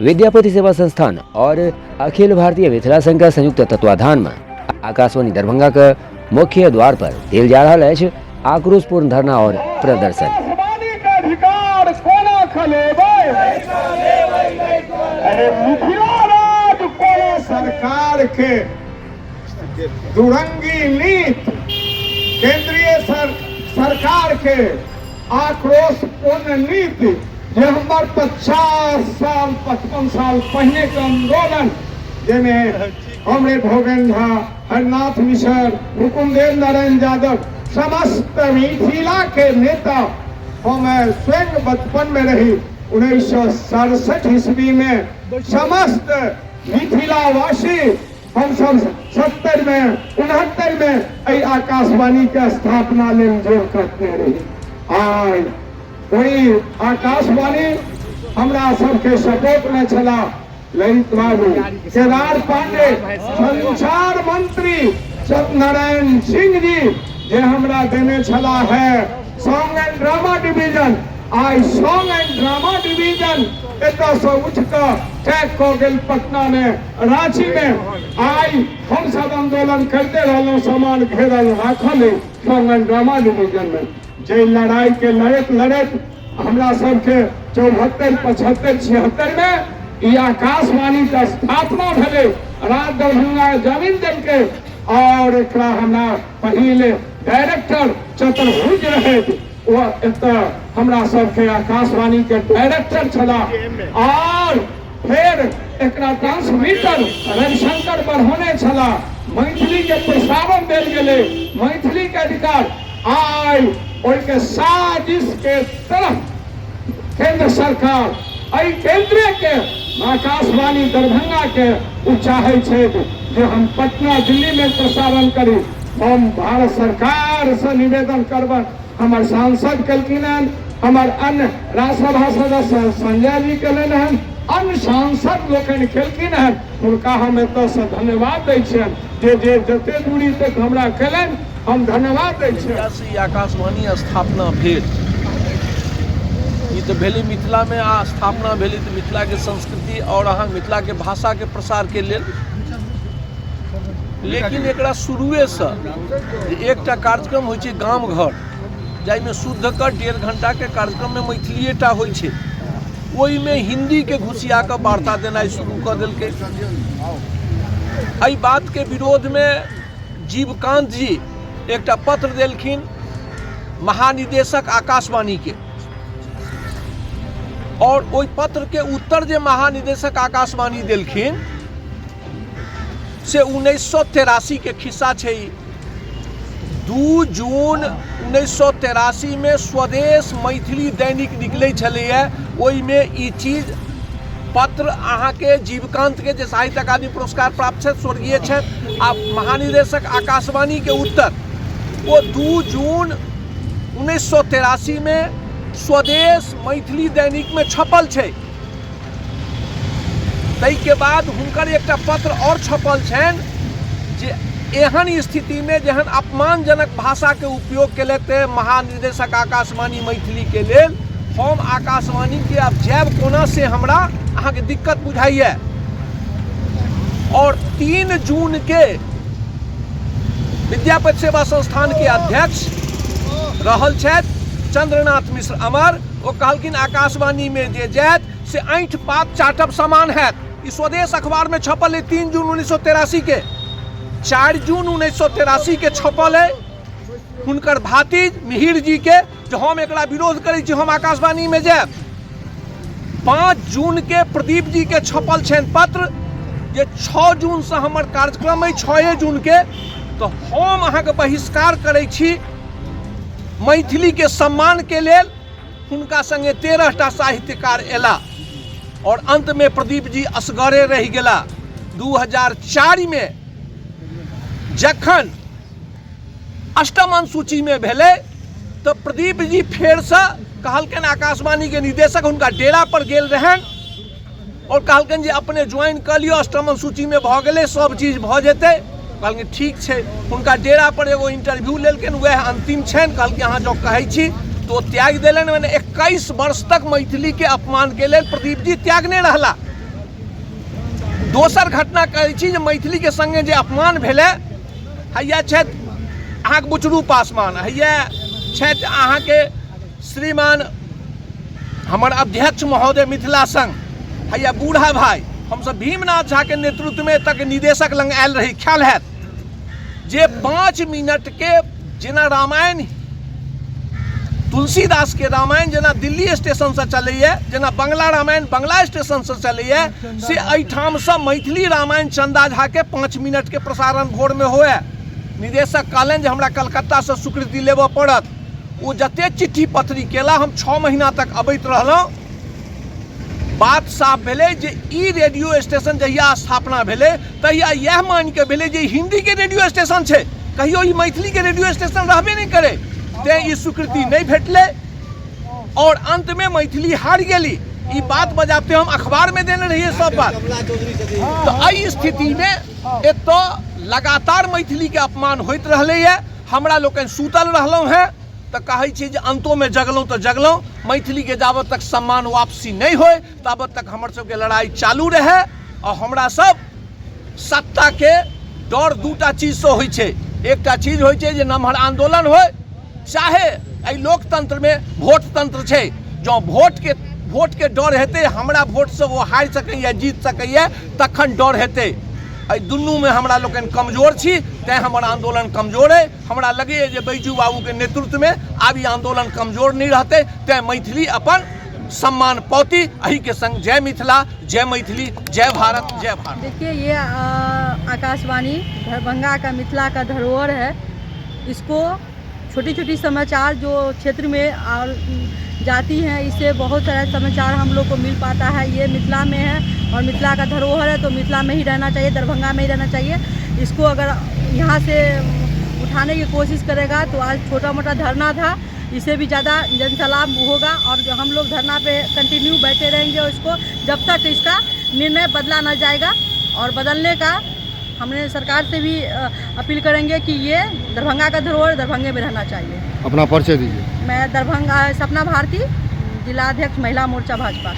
विद्यापति सेवा संस्थान और अखिल भारतीय मिथिला संघ का संयुक्त तत्वाधान में आकाशवाणी दरभंगा के मुख्य द्वार पर देल जा रहा अछि आक्रोशपूर्ण धरना और प्रदर्शन। अधिकार कोना खलेबै, अरे मिथिला राज कोना। सरकार के दुरंगी नीति, केंद्रीय सरकार के आक्रोशपूर्ण नीति, जे हमर 50 साल 55 साल पहिने के आंदोलन, जाहिमे कॉमरेड भोगेन झा, हरिनाथ मिश्र, हुकुमदेव नारायण यादव, समस्त मिथिला के नेता, हम स्वयं बचपन में रही 1967 ईस्वी में समस्त मिथिलावासी हम सब 70 में 69 में एहि आकाशवाणी के स्थापना लेल जोर करते रही। आइ ओहि आकाशवाणी हमरा सबके सपोर्ट में छला ललित बाबू, केदार पांडे, संचार मंत्री सत्यनारायण सिंह जी, जे हमरा देने छला है song and drama division. I song and drama division एतऽ उठ कऽ टैग कऽ गेल पटना में, रांची में। आइ हम सब आंदोलन करते रहलहुँ, सामान घेरल राखल है सॉन्ग एंड ड्रामा डिवीजन में। जे लड़ाई के लड़ैत लड़ैत हमरा सबके 74 75 76 में ई आकाशवाणी के स्थापना भेलै। राज दरभंगा जमीन देलकै और एकरा हमरा पहिले डायरेक्टर चतुर्भुज रहे, ओ एतऽ हमरा सबके आकाशवाणी के डायरेक्टर छला और फेर एकरा ट्रांसमीटर रविशंकर बढ़ौने छला। मैथिली के प्रसारण देल गेलै, मैथिली के अधिकार। आइ ओहिके साजिश के तरफ केंद्र सरकार एहि केंद्र के आकाशवाणी दरभंगा के ओ चाहै छै जे हम पटना दिल्ली में प्रसारण करी। हम भारत सरकार से निवेदन करबनि, हमर सांसद केलखिन हन, हमर अन्य राज्यसभा सदस्य संजय जी केलनि हन, अन्य सांसद लोकनि केलखिन हन, हुनका हम एतऽसँ धन्यवाद दै छियनि जे जे जते दूरी तक हमरा केलनि, हम धन्यवाद दै छियनि। से ई आकाशवाणी स्थापना भेल, ई तऽ भेलै मिथिलामे आ स्थापना भेलै तऽ मिथिलाके संस्कृति आओर अहाँ मिथिलाके भाषाके प्रसारके लेल। लेकिन एकरा शुरुएसँ जे एकटा कार्यक्रम होइ छै गाम घर, जाहिमे शुद्ध कऽ 1.5 घंटाके कार्यक्रममे मैथिलीए टा होइ छै, ओहिमे हिन्दीके घुसिया कऽ वार्ता देनाइ शुरू कऽ देलकै। एहि बातके विरोधमे जीवकांत जी एकटा पत्र देलखिन महानिदेशक आकाशवाणीके, और ओहि पत्रके उत्तर जे महानिदेशक आकाशवाणी देलखिन से 1983 के खिस्सा छै। 2 जून 1983 में स्वदेश मैथिली दैनिक निकलै छलैए, ओहिमे ई चीज पत्र अहाँके जीवकांत के, जे साहित्य अकादमी पुरस्कार प्राप्त छथि, स्वर्गीय छथि, आ महानिदेशक आकाशवाणी के उत्तर ओ 2 जून 1983 में स्वदेश मैथिली दैनिक में छपल छै। ताहिके बाद हुनकर एकटा पत्र आओर छपल छनि जे एहन स्थितिमे जेहन अपमानजनक भाषाके उपयोग केलथि महानिदेशक आकाशवाणी मैथिलीके लेल, हम आकाशवाणीके आब जायब कोना से हमरा अहाँके दिक्कत बुझाइए। और 3 जून के विद्यापति सेवा संस्थान के अध्यक्ष रहल छथि चंद्रनाथ मिश्र अमर, ओ कहलखिन आकाशवाणी में जे जायत से ऐंठ पात चाटब समान हैत। ई स्वदेश अखबार में छपल है 3 जून 1983 के, 4 जून 1983 के छपल है हुनकर भातिज मिहिर जी के, जे हम एकरा विरोध करै छी, हम आकाशवाणी में जायब। 5 जून के प्रदीप जी के छपल छनि पत्र जे 6 जून से हमर कार्यक्रम अइ, 6 जून के, तो हम अहाँके बहिष्कार करै छी मैथिली के सम्मान के लेल। हुनका संगे 13टा साहित्यकार एला और अंत में प्रदीप जी असगरे रहि गेला। 2004 में जखन अष्टम अनुसूची में भेलै तऽ प्रदीप जी फेरसँ कहलकनि आकाशवाणी के निदेशक हुनका डेरा पर गेल रहनि और कहलकनि जे अपने ज्वाइन कऽ लिअ, अष्टम अनुसूची में भऽ गेलै, सब चीज भऽ जेतै। कहलखिन ठीक छै। हुनका डेरा पर एगो इंटरव्यू लेलखिन, वएह अंतिम छनि। कहलखिन अहाँ जँ कहै छी तऽ ओ त्यागि देलनि। मने 21 वर्ष तक मैथिली के अपमान के लेल प्रदीप जी त्यागने रहला। दोसर घटना कहै छी जे मैथिलीके सङ्गे जे अपमान भेलै। हैया छथि अहाँके बुचरू पासवान, हैया छथि अहाँके श्रीमान हमर अध्यक्ष महोदय मिथिला संघ, हैया बूढ़ा भाई। हमसब भीमनाथ झाके नेतृत्वमे एतऽके निदेशक लग आयल रही। ख्याल हैत जे 5 मिनटके जेना रामायण, तुलसीदासके रामायण जेना दिल्ली स्टेशनसँ चलैए, जेना बंगला रामायण बंगला स्टेशनसँ चलैए, से एहिठामसँ मैथिली रामायण चंदा झाके 5 मिनटके प्रसारण भोरमे हुए। निदेशक कहलनि जे हमरा कलकत्तासँ स्वीकृति लेबऽ पड़त। ओ जते चिट्ठी पत्री केला, हम 6 महीना तक अबैत रहलहुँ। बात साफ भेलै जे ई रेडियो स्टेशन जहिया स्थापना भेलै तहिया इएह मानिके भेलै जे हिन्दीके रेडियो स्टेशन छै, कहियो ई मैथिलीके रेडियो स्टेशन रहबे नहि करै। तेँ ई स्वीकृति नहि भेटलै और अंतमे मैथिली हारि गेली। ई बात बजाबते हम अखबारमे देने रहियै सब बात। तऽ एहि स्थितिमे एतऽ लगातार मैथिलीके अपमान होइत रहलैए। हमरा लोकनि सुतल रहलहुँ हेँ, तऽ कहै छी जे अन्तोमे जगलहुँ तऽ जगलहुँ। मैथिलीके जाबत तक सम्मान वापसी नहि होय ताबत तक हमर सबके लड़ाइ चालू रहै। आओर हमरा सब सत्ताके डर दूटा चीजसँ होइ छै। एकटा चीज होइ छै जे नमहर आन्दोलन होइ, चाहे एहि लोकतंत्रमे वोट तंत्र छै, जँ वोटके डर हेतै, हमरा वोटसँ ओ हारि सकैए जीत सकैए, तखन डर हेतै। एहि दुनूमे हमरा लोकनि कमजोर छी, तैँ हमर आन्दोलन कमजोर अइ। हमरा लगैए जे बैजू बाबूके नेतृत्वमे आब ई आन्दोलन कमजोर नहि रहतै, तैँ मैथिली अपन सम्मान पौती। एहिके संग जय मिथिला, जय मैथिली, जय भारत, जय भारत। देखिए, ये आकाशवाणी दरभंगा का मिथिला का धरोहर है। इसको छोटी छोटी समाचार जो क्षेत्र में और जाती हैं, इससे बहुत सारा समाचार हम लोग को मिल पाता है। ये मिथिला में है और मिथिला का धरोहर है, तो मिथिला में ही रहना चाहिए, दरभंगा में ही रहना चाहिए। इसको अगर यहाँ से उठाने की कोशिश करेगा तो आज छोटा मोटा धरना था, इससे भी ज़्यादा जनसैलाब होगा और जो हम लोग धरना पे कंटिन्यू बैठे रहेंगे और इसको जब तक इसका निर्णय बदला ना जाएगा। और बदलने का हमने सरकार से भी अपील करेंगे कि ये दरभंगा का धरोहर दरभंगे में रहना चाहिए। अपना परिचय दीजिए। मैं दरभंगा सपना भारती, जिला अध्यक्ष महिला मोर्चा भाजपा।